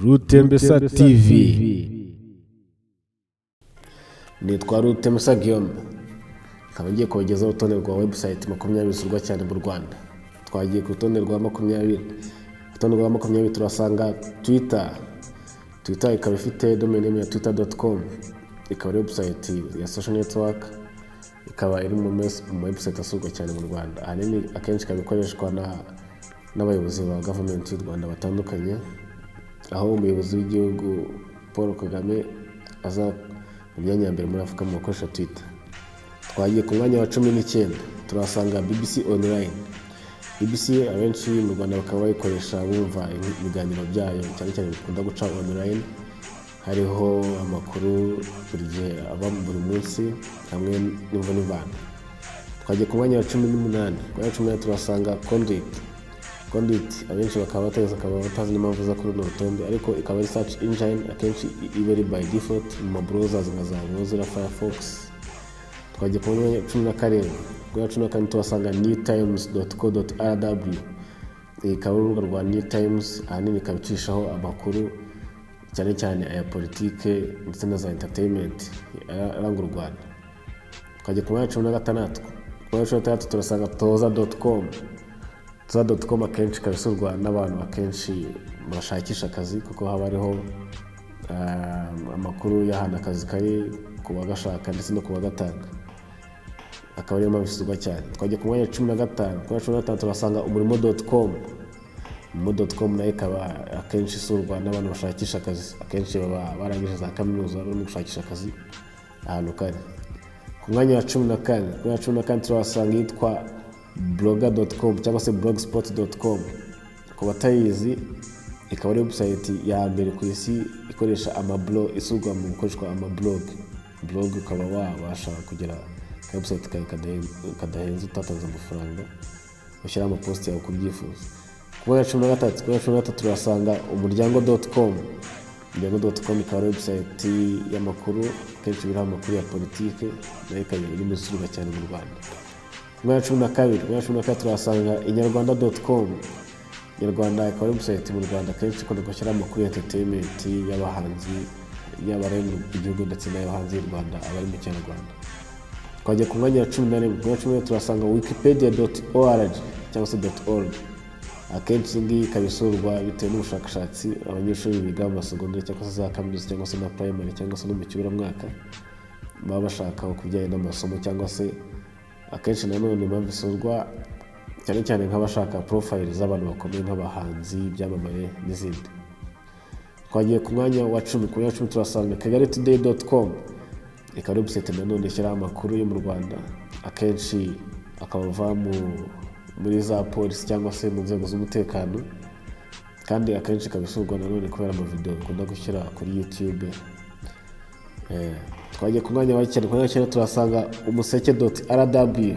Rutembesa TV. Nitwa Rutemesa Guillaume, nkaba ngiye kubagezaho urutonde rwa website 20 zisurwa cyane mu Rwanda. Twagiye ku rutonde rwa 20. Ku rutonde rwa 20 turasanga Twitter. Twitter ikaba ifite domain name ya twitter.com, ikaba ari website ya social network, ikaba iri mu website asurwa cyane mu Rwanda. Ahanini akenshi ikaba ikoreshwa n'abayobozi ba government y'u Rwanda batandukanye, aho umuyobozi w'igihugu Paul Kagame aza mu myanya ya mbere muri Afurika mu bakoresha Twitter. Twagiye ku mwanya wa 19, turahasanga BBC Online. BBC abenshi mu Rwanda bakaba bayikoresha bumva ibiganiro byayo, cyane cyane bikunda guca online, hariho amakuru buri gihe aba buri munsi hamwe n'imvo n'imvano. Twagiye ku mwanya wa 18. Ku mwanya wa 18 turahasanga Conduit. Conduit abenshi bakaba batazi n'impamvu iza kuri runo rutonde, ariko ikaba ari search engine akenshi iba ari by default mu ma browsers nka za Mozilla Firefox. Twagiye ku mwanya wa 17. Ku mwanya wa 17 tuhasanga newtimes.co.rw. Iyi ikaba ari urubuga rwa New Times, ahanini ikaba icishaho amakuru, cyane cyane aya politike ndetse na za entertainment aranga u Rwanda. Twajya ku mwanya wa 16. Ku mwanya wa 16 turasanga toza.com. Toza.com akenshi ikaba isurwa n'abantu akenshi bashakisha akazi, kuko haba hariho amakuru y'ahantu akazi kari ku bagashaka ndetse no ku bagatanga, akaba ariyo mpamvu isurwa cyane. Twajya ku mwanya wa 15. Ku mwanya wa 15 turasanga umurimo.com. Umurimo.com nayo ikaba akenshi isurwa n'abantu bashakisha akazi, akenshi baba barangije za kaminuza barimo gushakisha akazi ahantu kari. Ku mwanya wa 14, ku mwanya wa 14 turahasanga iyitwa blogger.com cyangwa se blogspot.com. Ku batayizi, ikaba ari website ya mbere ku isi ikoresha amablog, isurwa mu gukoreshwa amablog. Blog ukaba wabasha kugera ka website kawe kadahenze, utatanze amafaranga, ushyiraho amapost yawe uko ubyifuza. Ku mwanya wa 13, ku mwanya wa 13 turasanga umuryango.com. Umuryango.com ikaba ari website y'amakuru, akenshi biriho amakuru ya politike, nayo ikaba irimo isurwa cyane mu Rwanda. Ku mwanya wa 12, ku mwanya wa 12 turahasanga inyarwanda.com. Inyarwanda ikaba ari website mu Rwanda akenshi ikunda gushyiraho amakuru ya entertainment y'abahanzi, yaba ari mu gihugu ndetse n'ayo hanze y'u Rwanda, aba ari mu Kinyarwanda. Twajya ku mwanya wa 11. Ku mwanya wa 11 turasanga wikipedia.org cyangwa se .org. Akenshi iyi ngiyi ikaba isurwa bitewe n'ubushakashatsi, abanyeshuri biga mu masegonderi cyangwa se za kaminuza cyangwa se na primary cyangwa se no mu kiburamwaka baba bashaka ku bijyanye n'amasomo, cyangwa se akenshi nanone impamvu isurwa cyane cyane nk'abashaka profile z'abantu bakomeye nk'abahanzi, ibyamamare n'izindi. Twagiye ku mwanya wa 10. Ku mwanya wa 10 turasanga kigalitoday.com. Ikaba ari website nanone ishyiraho amakuru yo mu Rwanda, akenshi akaba ava muri za polisi cyangwa se mu nzego z'umutekano, kandi akenshi ikaba isurwa nanone kubera amavideo ikunda gushyira kuri YouTube. Twagiye ku mwanya wa 9. Ku mwanya wa 9 turasanga umuseke.rw,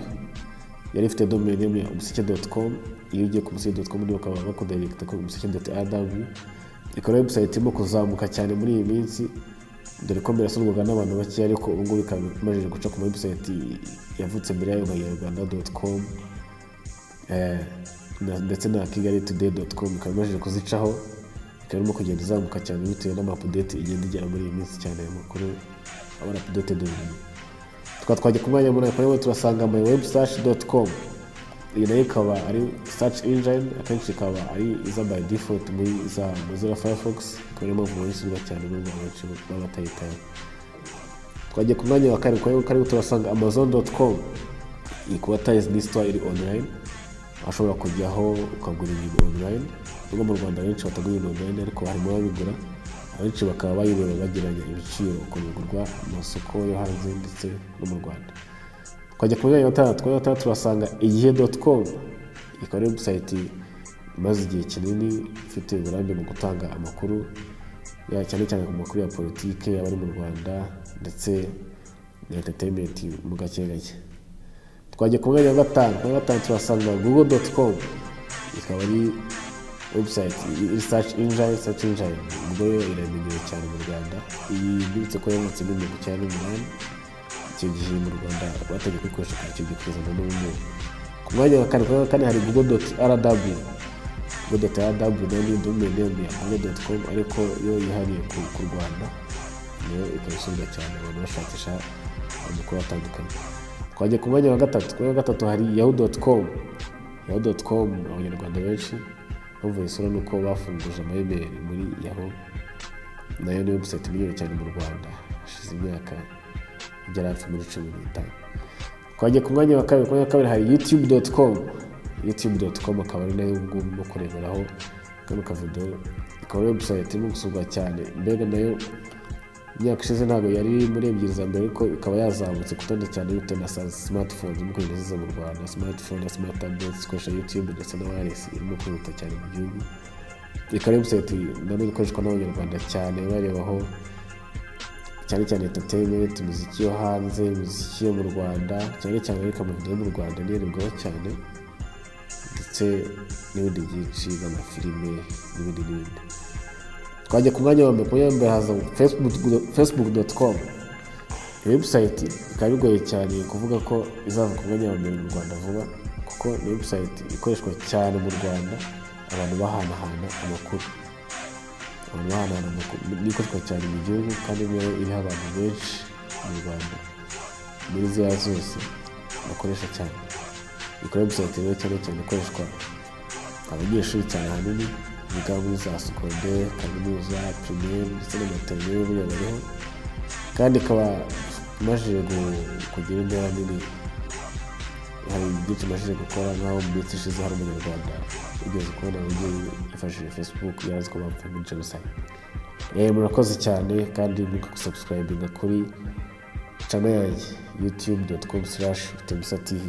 yari ifite domain name ya umuseke.com. Iyo ugiye ku umuseke.com niho bakaba bakudirecta kuri umuseke.rw. Ikaba ari website irimo kuzamuka cyane muri iyi minsi, dore ko mbere yasurwaga n'abantu bakeya, ariko ubu ngubu ikaba imaze guca ku ma website yavutse mbere yayo nka inyarwanda.com ndetse na kigalitoday.com, ikaba imaze kuzicaho, ikaba irimo kugenda izamuka cyane bitewe n'ama update igenda igera muri iyi minsi cyane, ayo makuru aba ari updated buri gihe. Tukaba twajya ku mwanya munani. Ku mwanya turasanga mywebsearch.com. Iyi nayo ikaba ari search engine, akenshi ikaba ari iza by default muri za Mozilla Firefox, ikaba ariyo mpamvu isurwa cyane nubwo abenshi baba batayitayeho. Twagiye ku mwanya wa karindwi. Ku mwanya wa karindwi turasanga amazon.com. Iyi kuba tayizi ni store iri online, aho ushobora kujyaho ukagura ibintu online. Nubwo mu Rwanda benshi batagura ibintu online, ariko harimo ababigura. Abenshi bakaba bayireba bagereranya ibiciro ukuntu bigurwa mu masoko yo hanze ndetse no mu Rwanda. Twajya ku mwanya wa gatandatu. Ku mwanya wa gatandatu turasanga igihe.com. Ikaba ari website imaze igihe kinini, ifite uburambe mu gutanga amakuru, cyane cyane ku makuru ya politike aba ari mu Rwanda ndetse na entertainment mu gake gake. Twajya ku mwanya wa gatanu. Ku mwanya wa gatanu turasanga google.com. Ikaba ari website iri search engine. Search engine ubwo yo iramenyerewe cyane mu Rwanda. Iyi mbibutse ko yavutse muri 98, icyo gihe mu Rwanda batangiye kuyikoresha kuva icyo gihe kugeza na n'ubu ngubu. Ku mwanya wa kane, ku mwanya wa kane hari google.rw. Google.rw nayo ni domain name ya google.com, ariko yo yihariye ku Rwanda, nayo ikaba isurwa cyane abantu bashakisha amakuru atandukanye. Twajya ku mwanya wa gatatu. Ku mwanya wa gatatu hari yahoo.com. Yahoo.com, Abanyarwanda benshi bavuye isura nuko bafunguje ama email muri Yahoo. Nayo ni website imenyerewe cyane mu Rwanda, hashize imyaka igera hafi muri 15. Twajya ku mwanya wa kabiri. Ku mwanya wa kabiri hari youtube.com. Youtube.com akaba ari nayo ubu ngubu urimo kureberaho kano kavidewo, ikaba ari website irimo gusurwa cyane. Mbega nayo imyaka ishize ntabwo yari muri ebyiri za mbere, ariko ikaba yazamutse ku rutonde cyane bitewe na za smartphone zirimo kugenda ziza mu Rwanda. Smartphone na smart tablets zikoresha YouTube ndetse na wireless irimo kwihuta cyane mu gihugu. Ikaba ari website nanone ikoreshwa n'Abanyarwanda cyane, barebaho cyane cyane entertainment, imiziki yo hanze, imiziki yo mu Rwanda cyane cyane, ariko amavideo yo mu Rwanda niyo arebwaho cyane, ndetse n'ibindi byinshi nk'amafilime n'ibindi n'ibindi. Twajya ku mwanya wa mbere. Ku mwanya wa mbere haza facebook.com. Iyo website bikaba bigoye cyane kuvuga ko izava ku mwanya wa mbere mu Rwanda vuba, kuko ni website ikoreshwa cyane mu Rwanda, abantu bahanahana amakuru, abantu bahanahana amakuru. Ni ikoreshwa cyane mu gihugu, kandi niyo iriho abantu benshi mu Rwanda muri ziriya zose bakoresha cyane. Ikora website rero cyane cyane ikoreshwa abanyeshuri cyane, ahanini biga muri za secondaire, kaminuza, primaire ndetse na maternelle buriya bariho, kandi ikaba imajije kugira intera nini. Hari byinshi imajije gukora, nk'aho mu minsi ishize hari Umunyarwanda ugeze kubona ababyeyi yifashishije Facebook, yarazi ko bapfuye muri jenoside. Murakoze cyane, kandi mwibuke gusubscribinga kuri channel yanjye, youtube.com/temsa tv.